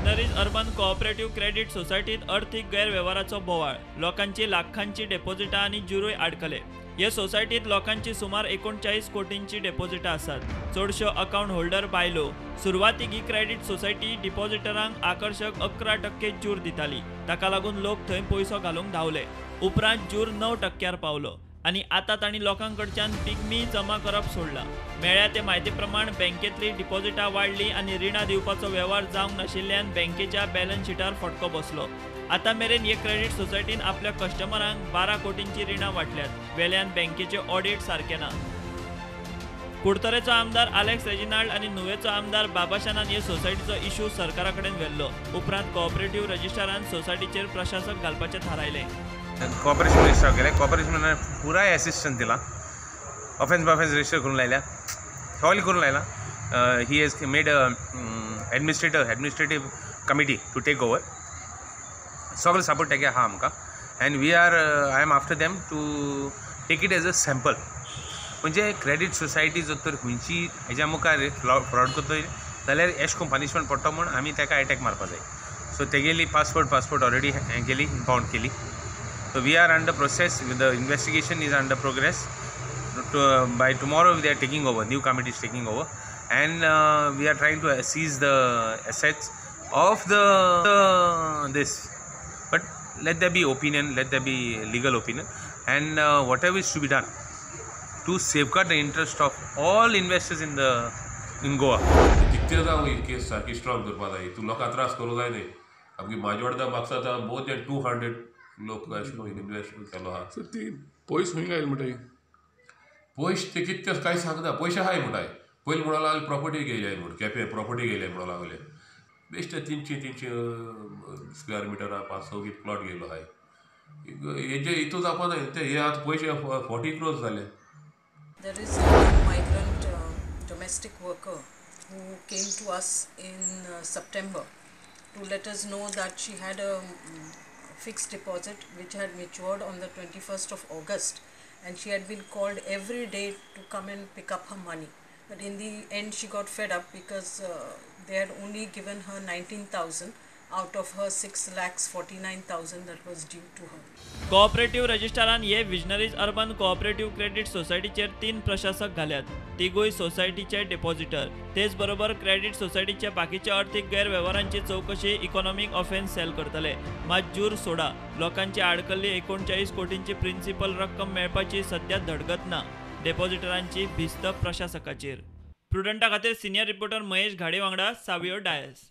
Visionaries urban cooperative credit सोसायटीत अर्थीक गैरवेव्हाराचो बोवाळ. लोकांची लाखांची डेपोजिटां आनी ज्युरूय आडकले. हे सोसायटीत लोकांची सुमार 39 कोटींची डेपोजिटां आसात. चडश्यो अकावंट होल्डर बायलो. सुरवातीक ही क्रेडिट सोसायटी डिपॉझिटरांक आकर्शक 11% ज्यूर दिताली. ताका लागून लोक थंय पयसो घालूंक धांवले. उपरांत ज्यूर 9% पावलो आनी आतां तांणी लोकां कडच्यान पिगमी जमा करप सोडलां. मेळ्ळ्या ते म्हायती प्रमाण बँकेतली डिपॉझिटां वाडली आनी रिणां दिवपाचो वेव्हार जावंक नाशिल्ल्यान बँकेच्या बॅलन्स शिटार फटको बसलो. आतां मेरेन हे क्रेडिट सोसायटीन आपल्या कस्टमरांक 12 कोटींची रिणां वांटल्यात. वेल्यान बँकेचें ऑडिट सारकें ना. कुडतरेचो आमदार आलेक्स रेजिनाल्ड आनी नुवेचो आमदार बाबाशानान हे सोसायटीचो इशू सरकारा कडेन व्हेल्लो. उपरांत कोऑपरेटिव्ह रजिस्ट्रारान सोसायटीचेर प्रशासक घालपाचें थारायलें. कॉपरेशन रजिस्टर केलें. कॉपरेशन पुराय एसिस्टन्स दिला. ऑफेन्स बॉफेन्स रजिस्टर करून लायल्या, सगळें करून लायला. He has made administrative committee to take over. सगळें सपोर्ट तेगे आहा आमकां. And we are I am after them to take it as a sample. म्हणजे क्रेडीट सोसायटी जर तर खंयची हेज्या मुखार फ्रॉड करतली जाल्यार एश करून पनिशमेंट पडटा म्हूण आमी ताका एटॅक मारपा जाय. सो तेगेली पासपोर्ट ऑलरेडी हें केली, इम्पावंड केली. So we are under process, the investigation is under progress. By tomorrow they are taking over, new committee is taking over, and we are trying to seize the assets of the this. But let there be opinion, let there be legal opinion, and whatever is to be done to safeguard the interest of all investors in Goa. कितके जावं ही केस सारकी strong करपा जाय. तूं लोकांक त्रास करूं जाय न्ही. आमगे म्हाजे म्हापसा आतां मोर दॅन 200 लोक अशें करून इन्वेस्ट केलो आहा. सर ती पयस खंय घायल म्हणटाय? पयशे ते कितें कांय सांगना. पयशे आहाय म्हणटाय. पयलीं म्हणूंक लागले प्रॉपर्टी घेयल्याय म्हूण, केपें प्रॉपर्टी घेयल्याय म्हणूंक लागले. बेश्टे 300 स्क्वेअर मिटरां 500 प्लॉट घेयलो आहाय. हेजे हितू जावपा जाय ते हे आतां पयशे 40 crores जाले. There is a migrant domestic worker who came to us in September to let us know that she had a fixed deposit which had matured on the 21st of August, and she had been called every day to come and pick up her money. But in the end she got fed up because they had only given her 19,000 out of her 6,49,000 that was due to her. Cooperative रजिस्ट्रारान हे visionaries urban cooperative credit सोसायटीचेर 3 प्रशासक घाल्यात. तिगूय सोसायटीचे depositor. तेच बरोबर credit सोसायटीच्या बाकीच्या अर्थीक गैरवेव्हारांची चवकशी इकॉनॉमिक ऑफेन्स सेल करतले. मात ज्यूर सोडा, लोकांची आडकल्ली 39 कोटींची प्रिन्सिपल रक्कम मेळपाची सद्या धडगत ना. डिपॉझिटरांची भिस्त प्रशासकाचेर. प्रुडंटा खातीर सिनियर रिपोर्टर महेश घाडे वांगडा सावियो डायस.